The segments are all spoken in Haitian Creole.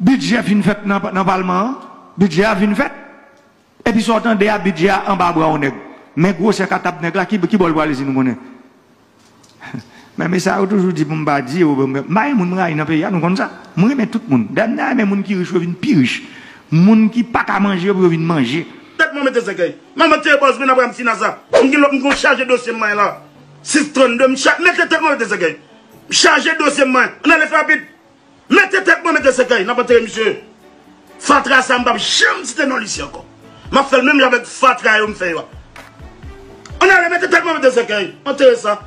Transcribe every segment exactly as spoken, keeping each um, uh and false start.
Bidjè fin fèt nan, nan palman an. Bidjè a fin fèt. Epi sa w tande a, bidjè a anba bra yon nèg. Men gwosè katab nèg la, ki, ki bò l prale si nou konnen? Men mesye sa yo toujou di pou m pa di yo, m pa gen moun m rayi nan peyi a, nou konn sa. Mwen renmen tout moun. Dayè m ta renmen moun ki rich yo vin pi rich. Moun ki pa ka manje yo pou yo vin manje. Tèt mwen mete sèkèy. Manman te bòz men apre m fin a sa. M gen lòt, m gen yon chaje dosye m mwen la. Sis trannde, m cha-, mete tèt mwen mete sèkèy. M chaje dosye m mwen. Ann ale fè rapid. Mete tèt mwen mete sèkèy, n ap antere misye. Fatra sa m p ap janm site non l isi ankò. M ap fè l menm jan avèk fatra yo m fè yo a. Ann ale mete tèt mwen mete sèkèy. Antere sa.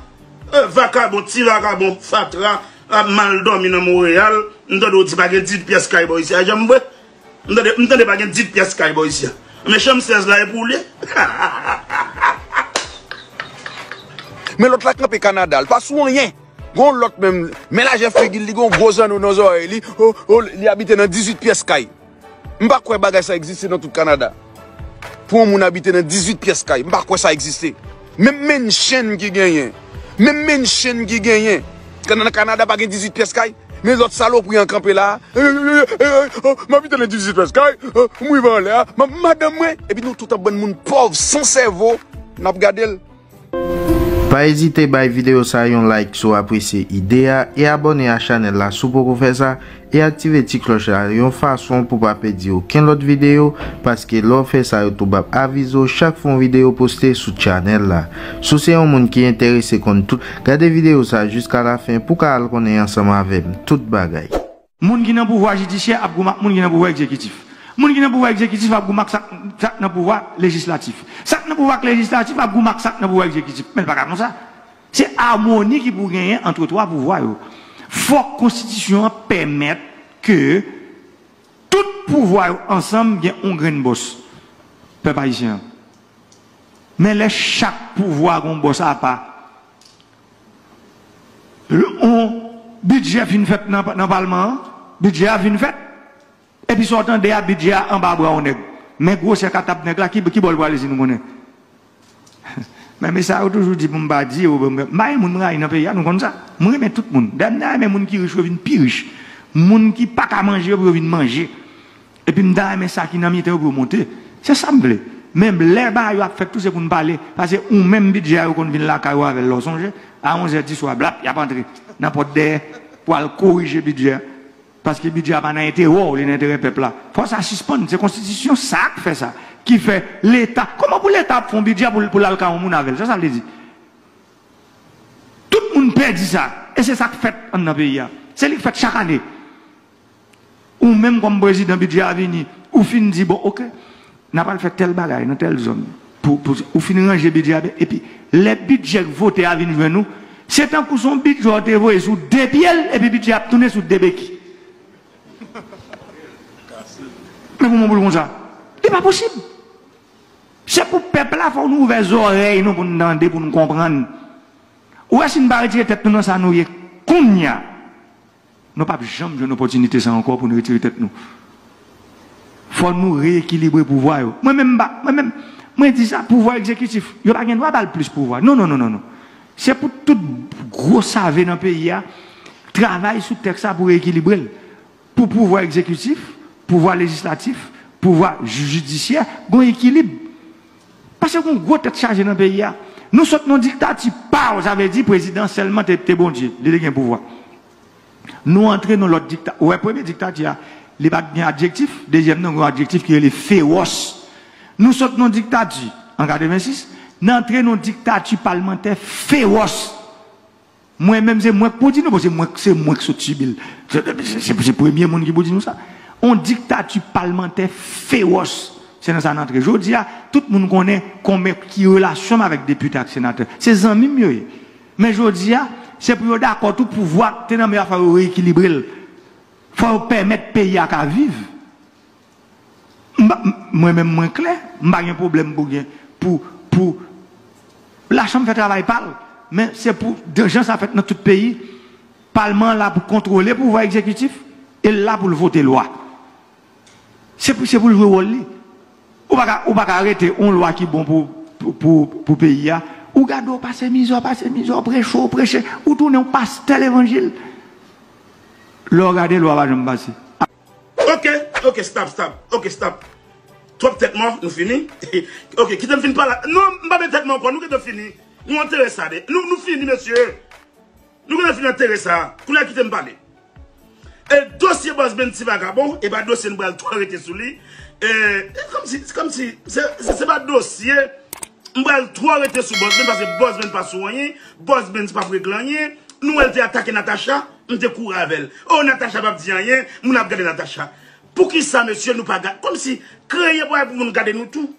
E vakabon, ti vakabon, fatra, ap mal dòmi nan Monreyal. M tande w di pa gen dizuit pyès kay bò isi a, janm vre? M tande, m tande pa gen dizuit pyès kay bò isi a. Men chanm sèz la e pou w li ye. Men lòt la kanpe Kanada, l pa sou anyen. Gon lòt menm, men lajè figi l, li gon gwo zanno nan zòrèy li, o, o, li abite nan dizuit pyès kay. M pa kwè bagay sa egziste nan tout Kanada. Pou yon moun abite nan dizuit pyès kay, m pa kwè sa egziste. Menm mansion ki genyen, menm mansion ki genyen, nan Kanada pa gen dizuit pyès kay, men lòt salopri an kanpe la, eh, eh, eh, eh, oh, m abite nan dizuit pyès kay, oh, m rive anlè a, m ap madanm mwen, epi nou tout ap bann moun pòv, san sèvo, n ap gade l. Pa ezite bay videyo sa yon like si w apresye ide a e abòne a chanèl la si w poko fè sa e aktive ti klòch la yon fason pou w pa pèdi okenn lòt videyo, paske lè w fè sa YouTube ap avize w chak fwa yon videyo poste sou chanèl la. Si w se yon moun ki enterese konn tout, gade videyo sa jiska lafen pou w ka al konnen ansanm avè m tout bagay. Moun ki nan pouvwa jidisyè ap goumen ak moun ki nan pouvwa egzekitif. Moun ki nan pouvwa egzekitif ap goumen ak sa, sa k nan pouvwa lejislatif. Sa k nan pouvwa lejislatif ap goumen ak sa k nan pouvwa egzekitif. Men l pa ka konsa. Se amoni ki pou genyen ant twa pouvwa yo. Fòk konstitisyon an pèmèt ke tout pouvwa yo ansanm gen yon grenn bòs pèp ayisyen an. Men lè chak pouvwa gen yon bòs apa, yon bidjè fin fèt nan, nan palman an, bidjè a fin fèt. Epi sa w tande a, bidjè a anba bra yon nèg. Men gwosè katab nèg la, ki, ki bò l prale si nou konnen? Men mesye sa yo toujou di pou m pa di yo, m pa gen moun m rayi nan peyi a, nou konn sa. Mwen renmen tout moun. Dayè m ta renmen moun ki rich yo vin pi rich. Moun ki pa ka manje yo pou yo vin manje. Epi m ta renmen sa ki nan mitan yo pou yo monte. Se sa m vle. Men lè bagay yo ap fèt tou se pou n pale. Paske ou menm bidjè a yo konn vin lakay ou avè l la w sonje. A onzè di swa blap y ap antre nan pòt dèyè pou al korije bidjè a. Paske bidjè a pa nan enterè w, li nan enterè pèp la. Fò sa sispann. Se konstitisyon sa k fè sa. Ki fè leta. Kòman pou leta ap fè yon bidjè pou, pou l al kay yon moun avè l? Sa sa vle di? Tout moun pè di sa. E se sa k fèt anndan peyi a. Se li k fèt chak ane. Ou menm kòm prezidan bidjè a vini, ou fin di bon oke, n a pral fè tèl bagay nan tèl zòn. Pou, pou, ou fin ranje bidjè a byen, epi lè bidjè k vote a vin jwenn ou, se tankou se yon bidjè w te voye sou de pye l, epi bidjè a ap tounen sou de beki. Men kòman pou l konsa? Li pa posib. Se pou pèp la, fò nou ouvè zòrèy nou pou n tande, pou n konprann. Ou wè si n pa retire tèt nou nan sa nou ye kounye a, nou p ap janm jwenn opòtinite sa ankò pou n retire tèt nou. Fò nou reyekilibre pouvwa yo. Mwen menm m pa, mwen menm, mwen di sa, pouvwa egzekitif, yo pa gen dwa ba l plis pouvwa. Non, non, non, non, non. Se pou tout gwo save nan peyi a travay sou tèks sa pou reyekilibre l. Pou pouvwa egzekitif, pouvwa lejislatif, pouvwa jidisyè, gon ekilib. Paske gon gwo tèt chaje nan peyi a. Nou sot nan diktati pa w, sa vle di prezidan sèlman te, te Bondye, li te gen pouvwa. Nou antre nan lòt dikta-, ou wè premye diktati a, li pa t gen adjektif, dezyèm nan gen yon adjektif ki rele fewòs. Nou sot nan diktati an katrevensis, n antre nan diktati palmantè fewòs. Mwen menm se mwen k pou di nou, paske mwen, se mwen k sot sibi l. Se, se, se, se premye moun ki pou di nou sa. On diktati palmantè fewòs. Se nan sa n antre. Jodi a, tout moun konnen konbyen ki relasyon m avèk depite ak senatè. Se zanmi m yo ye. Men jodi a, se pou yo dakò tou pouvwa k te nan men yo a fò yo reyekilibre l. Fò yo pèmèt peyi a ka viv. M pa, m, mwen menm mwen klè, m pa gen pwoblèm pou gen, pou, pou lachanm fè travay pa l, men se pou de jan sa fèt nan tout peyi, palman an la pou kontwole pouvwa egzekitif, e l la pou l vote lwa. Se pou, se pou l jwe wòl li. Ou pa ka, ou pa ka rete yon lwa ki bon pou, pou, pou, pou peyi a. Ou gade w pase mizè, w pase mizè, w preche, w preche, ou tounen yon pastè levanjil. Lè w gade lwa pa janm pase. Ok, stop, stop. Ok, stop. Twòp tèt mò, nou fini. Ok, kite m fin pale. Non, m pa met tèt mò ankò, nou gentan fini. Nou antere sa de. Nou, nou fini, mesye. Nou gentan fin antere sa. Kounye a kite m pale. E dosye Bòs Ben ti vagabon, e pa dosye nou pral twò rete sou li. E, e kòmsi, kòmsi, se, se, se pa dosye m pral twò rete sou Bòs Ben, paske Bòs Ben pa sou anyen, Bòs Ben pa regle anyen. Nou wè l te atake Natacha, m te kouri avè l. Oh, Natacha p ap di anyen, moun ap gade Natacha. Poukisa, mesye, nou pa gade? Kòmsi kreye bagay pou moun gade nou tou.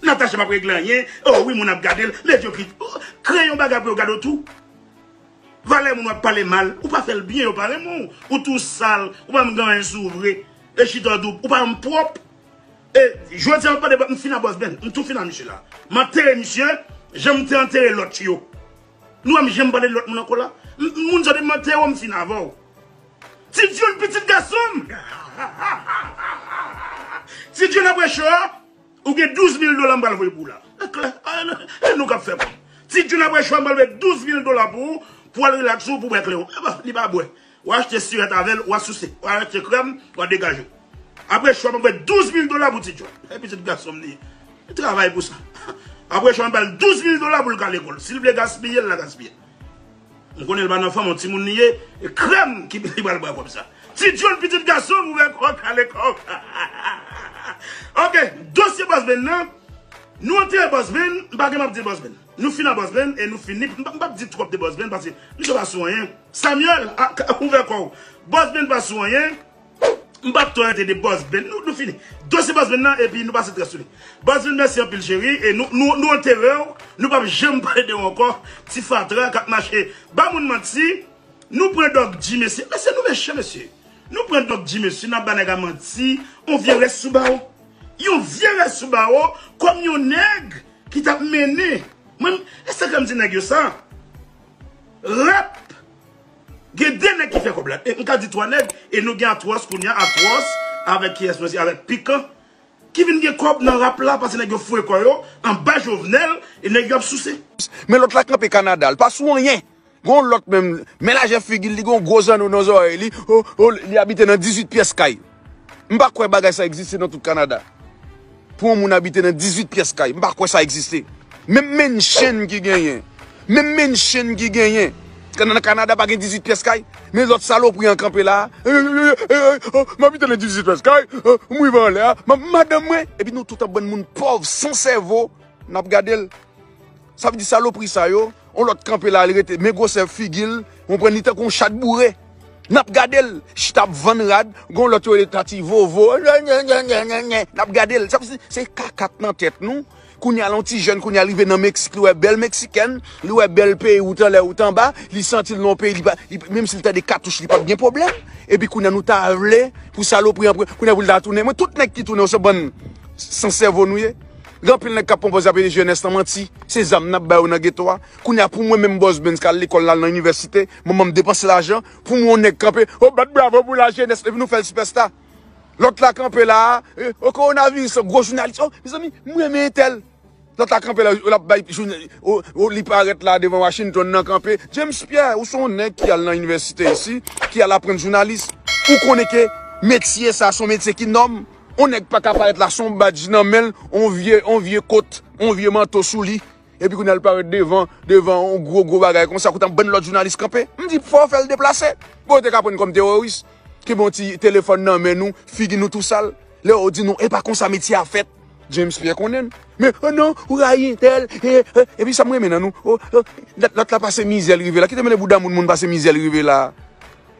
Natacha p ap regle anyen. Oh, wi, moun ap gade l. Medyokrite. Oh, kreye yon bagay pou yo gade w tou. Valè moun w ap pale mal. Ou pa fè l byen, yo pa renmen w. Ou tou sal. Ou pa menm gen anyen sou ou vre. E chita w di w, ou pa menm pwòp. E jodi a, m ap pale, m fin a Bòs Ben. M tou fin a misye la. M antere misye, jan m te antere lòt yo. Nou wè m janm pale de lòt moun ankò la? M- Moun sa depi m antere w, m fin avè w. Ti Djoun, pitit gason m! Ti Djoun, apre cho a, ou gen douz mil dola m pral voye pou w la. E klè, e nou k ap fè kòb. Ti Djoun, apre cho a, m pral voye douz mil dola pou ou, pou w al rilaks ou, pou w bwè kleren. Epa, li pa bwè. W a achte sirèt avè l, w a souse. W a achte krèm, w a degaje w. Apre cho a, m ap voye douz mil dola pou Ti Djoun. E pitit gason m li ye. Li travay pou sa. Apre cho a, m ba l douz mil dola pou l ka lekòl. Si l vle gaspiye l, l a gaspiye. M konnen l pa nan fanm, yon timoun li ye. E krèm ki li pral bwè kòb sa. Ti Djoun, pitit gason m, ouvè kò w, kale kò w. Ok, dosye Bòs Ben nan. Nou antere Bòs Ben, m pa gen m ap di Bòs Ben. Nou fin a Bòs Ben e nou fini. M pa- m p ap di twòp de Bòs Ben paske misye pa sou anyen. Samuel, a- ka- ouvè kò w. Bòs Ben pa sou anyen. M p ap twò rete de Bòs Ben. Nou, nou fini. Dosye Bòs Ben nan, epi nou pase trè sou li. Bòs Ben, mèsi anpil, cheri. E nou, nou, nou antere w. Nou p ap janm pale de w ankò. Ti fatra k ap mache ba moun manti. Nou pran Dòk G, mesye. Mesye, nou mechan, mesye. Nou pran Dòk G, mesye. N ap ba nèg a manti. Yon vye rès sou bawo. Yon vye rès sou bawo. Kòm yon nèg ki t ap mennen. Mwen, e sa k fè m di nèg yo sa. Rap. Gen de nèg ki fè kòb la. E m ka di twa nèg, e nou gen Atwòs kounye a, Atwòs, avèk kiyès mwen, se avèk Pikan, ki vin gen kòb nan rap la, paske nèg yo foure kò yo anba Jovenel, e nèg yo ap souse. Men lòt la kanpe Kanada, l pa sou anyen. Gon lòt menm, men lajè figi l, li gon gwo zanno nan zòrèy li, o, o, li abite nan dizuit pyès kay. M pa kwè bagay sa egziste nan tout Kanada. Pou yon moun abite nan dizuit pyès kay, m pa kwè sa egziste. Menm mansion ki genyen, menm mansion ki genyen, nan Kanada pa gen dizuit pyès kay. Men lòt salopri an kanpe la, eh, eh, eh, eh, oh, m abite nan dizuit pyès kay, oh, m rive anlè a, ma- madanm mwen. Epi nou tout ap bann moun pòv, san sèvo, n ap gade l. Sa vle di salopri sa yo, yon lòt kanpe la, li rete, men gwosè figi l, ou konprann, li tankou yon chat boure. N ap gade l, chita ap vann rad, gon lòt yo rele Tati Vovo, n ap gade l. Sa vle di se kaka k nan tèt nou. Kounye a l yon ti jèn, kounye a l rive nan Meksik, li wè bèl meksikèn, li wè bèl peyi, ou t anlè, ou t anba, li santi l nan yon peyi, li pa, li, menm si l tande katouch, li p ap gen pwoblèm. Epi kounye a nou ta vle pou salopri an, kounye a pou l ta tounen. Mwen, tout nèg ki tounen, se bann san sèvo nou ye. Gen anpil nèg k ap pran pòz y ap ede jenès lan manti. Se zam n ap ba yo nan geto a. Kounye a pou mwen menm Bòs Benz k al lekòl, l al nan inivèsite, manman m depanse lajan pou mwen yon nèg kanpe, o bat bravo pou lajenès, epi nou fè l sipèsta. Lòt la kanpe la, eh, o kowonaviris, gwo jounalis, o mezanmi, m renmen entèl. Lòt la kanpe la, l ap bay joun- o, o, li parèt la devan Washington nan kanpe. James Pierre, ou se yon nèg ki al nan inivèsite isi, ki al aprann jounalis. Ou konnen ke metye sa se yon metye ki nòb. Yon nèg pa ka parèt la, se yon badj nan men l, yon vye, yon vye kot, yon vye manto sou li. Epi kounye a l parèt devan, devan yon gwo, gwo bagay konsa, kote yon bann lòt jounalis kanpe. M di, fò w fè l deplase. Bon, yo te ka pran n kòm teworis. Kenbe yon ti telefòn nan men nou, figi nou tou sal. Lè yo di nou, e pa konsa metye a fèt. James Pierre konnen n. Men, o non, ou rayi entèl, e, e, epi sa m renmen nan nou, o, o, lòt, lòt la pase mizè l rive la. Kite m rele bouda moun, moun pase mizè l rive la.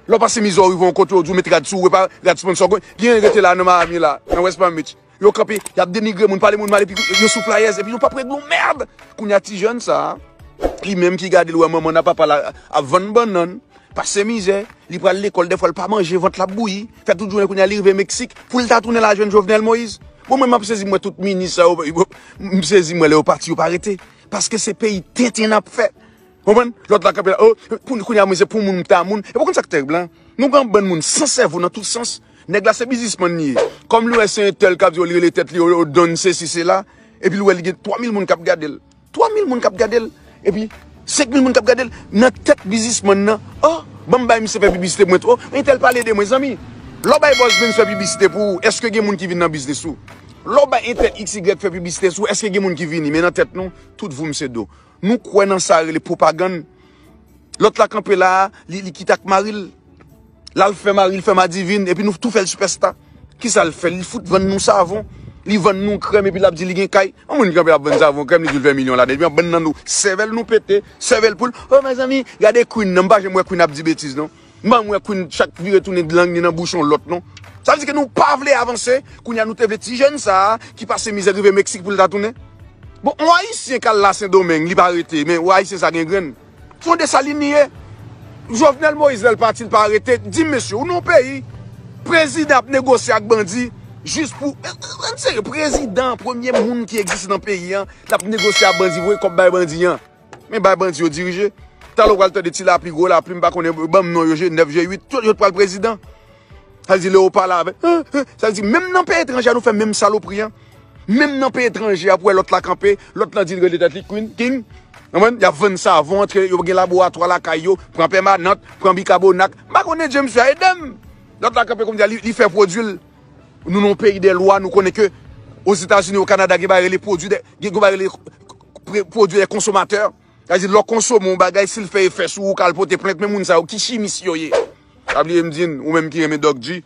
Lè w pase mizè w rive yon kote, yo di w met rad sou ou, e pa rad sponsò, gen, gen rete la nan Miami la, nan West Palm Beach. Yo kanpe, y ap denigre moun, pale moun mal, epi yo sou flyers, epi yo p ap regle yon mèd. Kounye a ti jèn sa a, li menm ki gade l wè manman n ak papa l ap vann bannann, pase mizè, li pral lekòl, dèfwa l pa manje, vant l ap bouyi, fè tout jounen kounye a li rive Meksik, pou l ta tounen la jwenn Jovenel Moïse. Bon, mwen, m ap sezi, m wè tout minis sa yo, yo- m sezi, m wè lè yo pati, yo pa rete. Paske se peyi tenten n ap fè. Konprann? Lòt la kanpe la, o, pou, kounye a, mwen, se pou moun, m ta moun. E pou konn sa k tèrib la? Nou gen yon bann moun san sèvo nan tout sans. Nèg la, se biznismann li ye. Kòm li wè se entèl k ap di, o, li rele tèt li, o, o, Don sesi, sela. Epi li wè li gen twa mil moun k ap gade l. Twa mil moun k ap gade l. Epi, senk mil moun k ap gade l. Nan tèt biznismann nan, o, ban m bay misye fè piblisite mwen tou. O, entèl pale de mwen, zanmi. Lè w bay Bòs Benz fè piblisite pou ou, èske gen moun ki vin nan biznis ou? Lè w bay entèl X Y fè piblisite sou ou, èske gen moun ki vini? Men nan tèt nou, tout voum se do. Nou kwè nan sa rele pwopagann. Lòt la kanpe la, li, li kite ak mari l. L al fè mari l fè madivin, epi nou tou fè l sipèsta. Kisa l fè? Li fout vann nou savon. Li vann nou krèm, epi l ap di li gen kay. Yon moun kanpe ap vann savon, krèm, li di l fè milyon ladan. Epi yon bann nan nou, sèvèl nou pete, sèvèl poul. Oh, mezanmi, gade Queen nan, m pa janm wè Queen ap di betiz, non. M pa wè Queen chak vire tounen lang li nan bouch yon lòt, non. Sa vle di ke nou pa vle avanse, kounye a nou te vle ti jèn sa a, ki pase mizè rive Meksik pou l ta tounen. Bon, yon Ayisyen k al la Sendomeng, li pa rete, men yon Ayisyen sa gen grenn. Se yon Desalin li ye. Jovenel Moïse, lè l pati, l pa rete. Di m, mesye, ou nan yon peyi, prezidan ap negosye ak bandi, jis pou, ann serye, prezidan, premye moun ki egziste nan peyi an, l ap negosye ak bandi, voye kòb bay bandi an. Men bay bandi yo dirije. Talè w pral tande ti lapli, gwo lapli, m pa konnen, ban m non yo, G nèf, G uit, tout yo t pral prezidan. Sa vle di, lè yo pale avèk, sa vle di, menm nan peyi etranje a, nou fè menm salopri an. Menm nan peyi etranje a, pou wè lòt la kanpe, lòt la di l rele tèt li Queen, King. Konprann? Y ap vann savon, antre, yo gen laboratwa lakay yo, pran pèmanant, pran bikabonak. M pa konnen James fè, ede m. Lòt la kanpe kounye a, li, li fè pwodui l. Nou nan yon peyi de lwa, nou konnen ke Ozetazini, o Kanada, gen bagay rele pwodui de, gen, gen bagay rele pre- pwodui de konsomatè. Sa vle di, lè w konsome yon bagay, si l fè efè sou ou, ou ka al pote plent, men moun sa yo, ki chimis yo ye? Pa bliye m di n, ou menm ki renmen Doc G,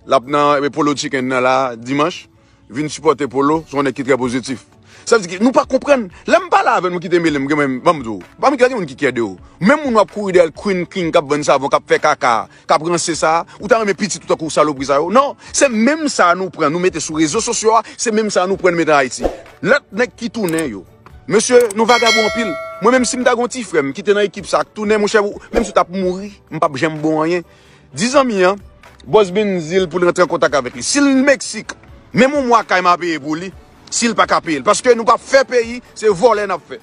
l ap nan, e, Polo Chicken nan la, dimanch. Vin sipòte Polo, se yon nèg ki trè pozitif. Sa vle di ke nou pa konprann. Lè m pale avè nou ki te mele m, gen mwen, ban m di w, pa m gen moun ki kyè de ou. Menm moun w ap kouri dèyè l, Queen King, k ap vann savon, k ap fè kaka, k ap ranse sa, ou ta renmen pitit ou tankou salopri sa yo? Non, se menm sa nou pran, nou mete sou rezo sosyo a, se menm sa nou pran nou mete an Ayiti. Lòt nèg ki tounen yo. Mesye, nou vagabon anpil. Mwen menm si m ta gen yon ti frè m ki te nan ekip sa, k tounen, monchè, ou, menm si w t ap mouri, m p ap janm ba w anyen. Di zanmi an, Bòs Benz di l pou l rantre an kontak avèk li. Si l Meksik, menm yon mwa kay m a peye pou li, si l pa ka peye l. Paske nou p ap fè peyi, se vòlè n ap fè.